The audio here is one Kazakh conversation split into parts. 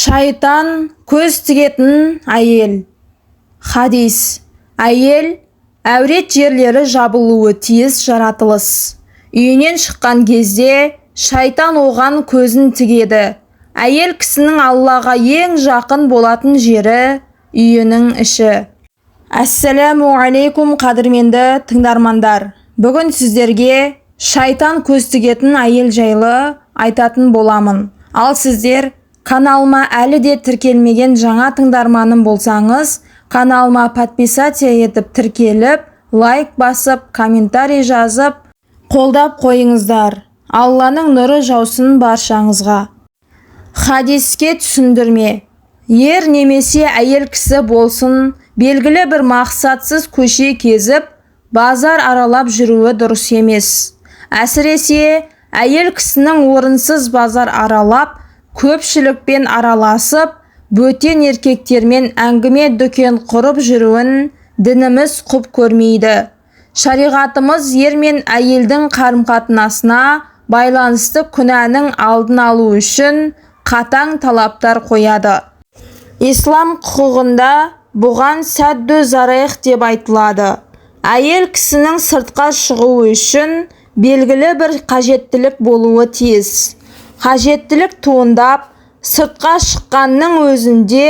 Шайтан көз тігетін әйел. Хадис. Әйел – әурет жерлері жабылуы тиіс жаратылыс. Үйінен шыққан кезде шайтан оған көзін тігеді. Әйел кісінің Аллаға ең жақын болатын жері – үйінің іші. Әссәләму алейкум, қадірменді тыңдармандар! Бүгін сіздерге шайтан көз тігетін әйел жайлы айтатын боламын. Ал сіздер каналыма әлі де тіркелмеген жаңа тыңдарманым болсаңыз, каналыма подписаться етіп, тіркеліп, лайк басып, комментарий жазып, қолдап қойыңыздар. Алланың нұры жаусын баршаңызға. Хадиске түсіндірме. Ер немесе әйел кісі болсын, белгілі бір мақсатсыз көше кезіп, базар аралап жүруі дұрыс емес. Әсіресе әйел кісінің орынсыз базар аралап, көпшілікпен араласып, бөтен еркектермен әңгіме дүкен құрып жүруін дініміз құп көрмейді. Шариғатымыз ер мен әйелдің қарым-қатынасына байланысты күнәнің алдын алу үшін қатаң талаптар қояды. Ислам құқығында бұған сәдду зарайх деп айтылады. Әйел кісінің сыртқа шығуы үшін белгілі бір қажеттілік болуы тиіс. Қажеттілік туындап, сыртқа шыққанның өзінде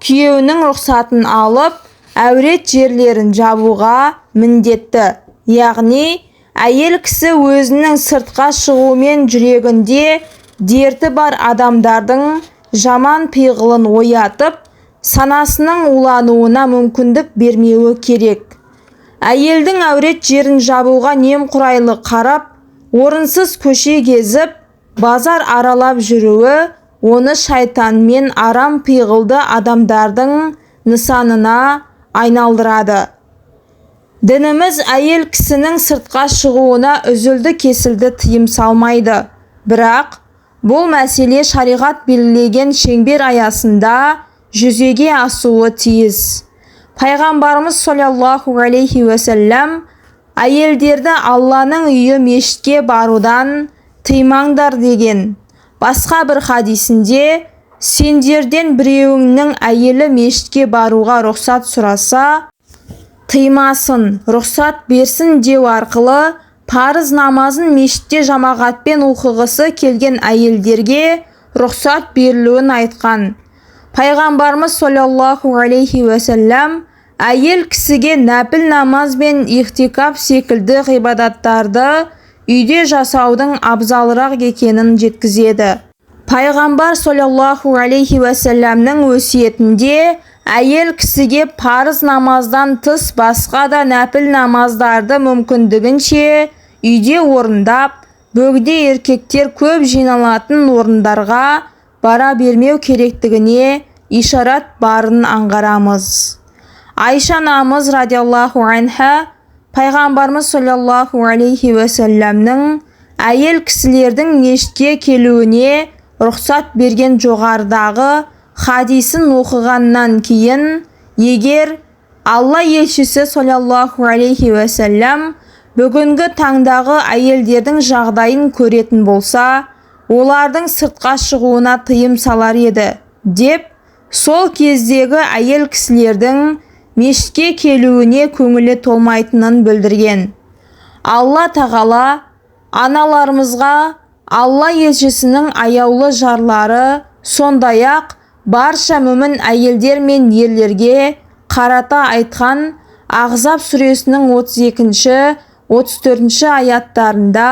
күйеуінің рұқсатын алып, әурет жерлерін жабуға міндетті. Яғни әйел кісі өзінің сыртқа шығуымен жүрегінде дерті бар адамдардың жаман пиғылын оятып, санасының улануына мүмкіндік бермеуі керек. Әйелдің әурет жерін жабуға немқұрайлы қарап, орынсыз көше кезіп, базар аралап жүруі оны шайтан мен арам пиғылды адамдардың нысанына айналдырады. Дініміз әйел кісінің сыртқа шығуына үзілді-кесілді тыйым салмайды. Бірақ бұл мәселе шариғат белгілеген шеңбер аясында жүзеге асуы тиіс. Пайғамбарымыз саллаллаху алейхи уассалам: «Әйелдерді Алланың үйі мешітке барудан тыймаңдар», – деген. Басқа бір хадисінде: «Сендерден біреуіңнің әйелі мешітке баруға рұқсат сұраса, тыймасын, рұқсат берсін», – деу арқылы парыз намазын мешітте жамағатпен оқығысы келген әйелдерге рұқсат берілуін айтқан. Пайғамбарымыз саллаллаху алейхи уассалам әйел кісіге нәпіл намаз бен иғтикаф секілді ғибадаттарды үйде жасаудың абзалырақ екенін жеткізеді. Пайғамбар саллаллаху алейхи уассаламның өсиетінде әйел кісіге парыз намаздан тыс басқа да нәпіл намаздарды мүмкіндігінше үйде орындап, бөгде еркектер көп жиналатын орындарға бара бермеу керектігіне ишарат барын аңғарамыз. Айша анамыз радиаллаху анха Пайғамбарымыз саллаллаху алейхи уассаламның әйел кісілердің мешітке келуіне рұқсат берген жоғарыдағы хадисін оқығаннан кейін: «Егер Алла елшісі саллаллаху алейхи уассалам бүгінгі таңдағы әйелдердің жағдайын көретін болса, олардың сыртқа шығуына тыйым салар еді», – деп, сол кездегі әйел кісілердің мешітке келуіне көңілі толмайтынын білдірген. Алла Тағала аналарымызға, Алла елшісінің аяулы жарлары, сондай-ақ барша мүмін әйелдер мен ерлерге қарата айтқан Ағзаб сүресінің 32-ші, 34-ші аяттарында: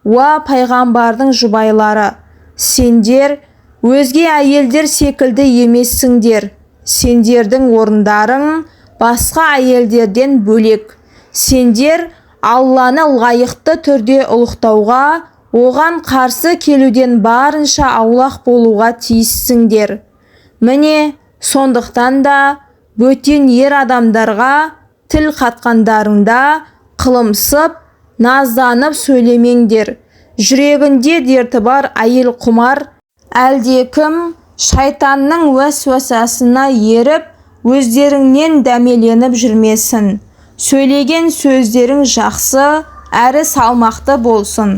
«Уа пайғамбардың жұбайлары, сендер өзге әйелдер секілді емессіңдер. Сендердің орындарың басқа әйелдерден бөлек. Сендер Алланы лайықты түрде ұлықтауға, оған қарсы келуден барынша аулақ болуға тиіссіңдер. Міне, сондықтан да бөтен ер адамдарға тіл қатқандарыңда қылымсып, назданып сөйлемеңдер. Жүрегінде дерті бар әйел құмар әлдекім шайтанның уәсуәсасына еріп, өздеріңнен дәмеленіп жүрмесін. Сөйлеген сөздерің жақсы әрі салмақты болсын.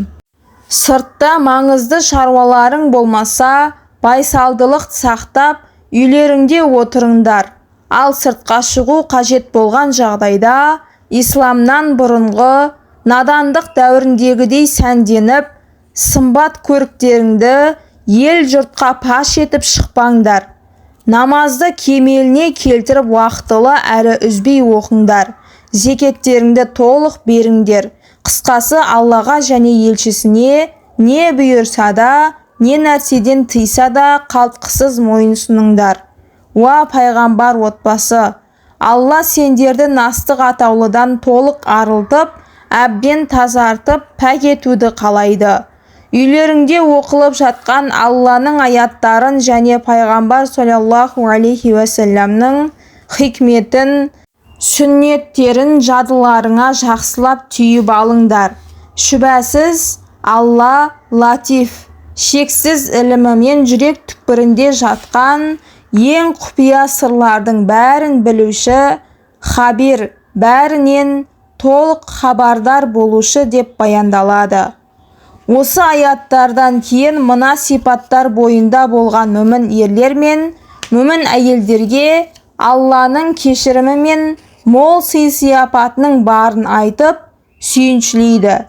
Сыртта маңызды шаруаларың болмаса, Байсалдылық сақтап, үйлеріңде отырыңдар. Ал сыртқа шығу қажет болған жағдайда исламнан бұрынғы надандық дәуіріндегідей сәнденіп, сымбат көріктеріңді ел-жұртқа паш етіп шықпаңдар. Намазды кемеліне келтіріп, уақытылы әрі үзбей оқыңдар. Зекеттеріңді толық беріңдер. Қысқасы, Аллаға және елшісіне не бұйырса да, не нәрседен тыйса да қалтқысыз мойынсұныңдар. Уа пайғамбар отбасы! Алла сендерді настық атаулыдан толық арылтып, әбден тазартып, пәк етуді қалайды. Үйлеріңде оқылып жатқан Алланың аяттарын және пайғамбар саллаллаху алейхи уассаламның хикметін, сүннеттерін жадыларыңа жақсылап түйіп алыңдар. Шүбәсіз, Алла латиф, шексіз ілімімен жүрек түкпірінде жатқан ең құпия сырлардың бәрін білуші, хабир, бәрінен толық хабардар болушы деп баяндалады. Осы аяттардан кейін мына сипаттар бойында болған мүмін ерлер мен мүмін әйелдерге Алланың кешірімі мен мол сый-сияпатының барын айтып, сүйіншілейді.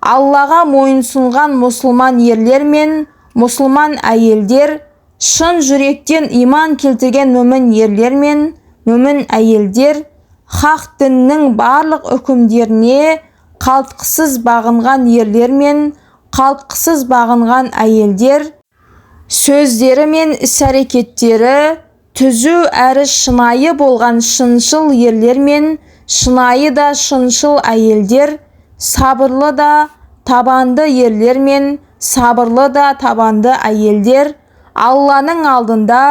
Аллаға мойынсұнған мұсылман ерлер мен мұсылман әйелдер, шын жүректен иман келтірген мүмін ерлер мен мүмін әйелдер, хақ діннің барлық үкімдеріне қалтқысыз бағынған ерлер мен қалтқысыз бағынған әйелдер, сөздері мен іс-әрекеттері түзу әрі шынайы болған шыншыл ерлер мен шынайы да шыншыл әйелдер, сабырлы да табанды ерлер мен сабырлы да табанды әйелдер Алланың алдында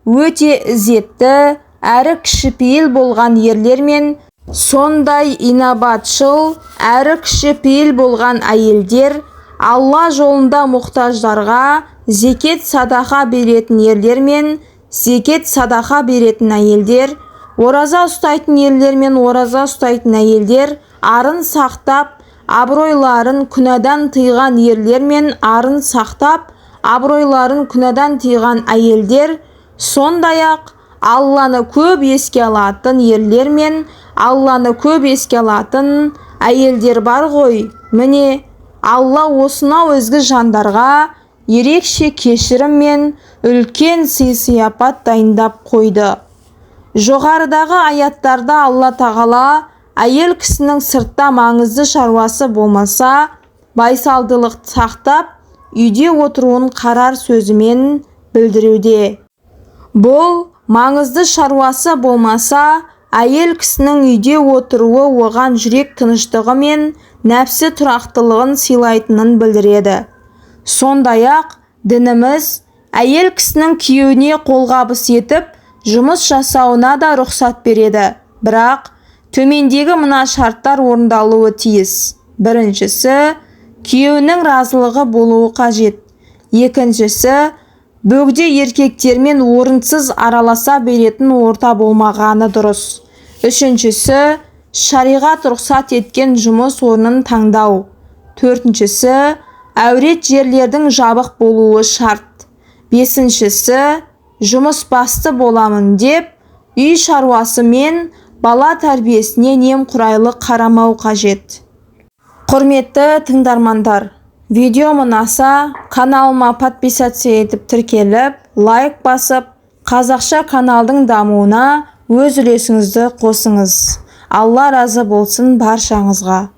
өте ізетті әрі кішіпейіл болған ерлер мен сондай инабатшыл әрі кішіпейіл болған әйелдер, Алла жолында мұқтаждарға зекет садақа беретін ерлер мен зекет садақа беретін әйелдер, ораза ұстайтын ерлер мен ораза ұстайтын әйелдер, арын сақтап, абыройларын күнәдан тыйған ерлер мен арын сақтап, абыройларын күнәдан тыйған әйелдер, сондай-ақ Алланы көп еске алатын ерлер мен Алланы көп еске алатын әйелдер бар ғой. Міне, Алла осынау ізгі жандарға ерекше кешірім мен үлкен сый-сияпат дайындап қойды. Жоғарыдағы аяттарда Алла Тағала әйел кісінің сыртта маңызды шаруасы болмаса, байсалдылық сақтап, үйде отыруын қарар сөзімен білдіруде. Бұл маңызды шаруасы болмаса, әйел кісінің үйде отыруы оған жүрек тыныштығы мен нәпсі тұрақтылығын сыйлайтынын білдіреді. Сондай-ақ дініміз әйел кісінің күйеуіне қолғабыс етіп, жұмыс жасауына да рұқсат береді. Бірақ төмендегі мына шарттар орындалуы тиіс. Біріншісі, күйеуінің разылығы болуы қажет. Екіншісі, бөгде еркектермен орынсыз араласа беретін орта болмағаны дұрыс. Үшіншісі, шариғат рұқсат еткен жұмыс орнын таңдау. Төртіншісі, әурет жерлердің жабық болуы шарт. Бесіншісі, жұмыс басты боламын деп үй шаруасы мен бала тәрбиесіне немқұрайлы қарамау қажет. Құрметті тыңдармандар, видеом ұнаса, каналыма подписаться етіп тіркеліп, лайк басып, қазақша каналдың дамуына өз үлесіңізді қосыңыз. Алла разы болсын баршаңызға.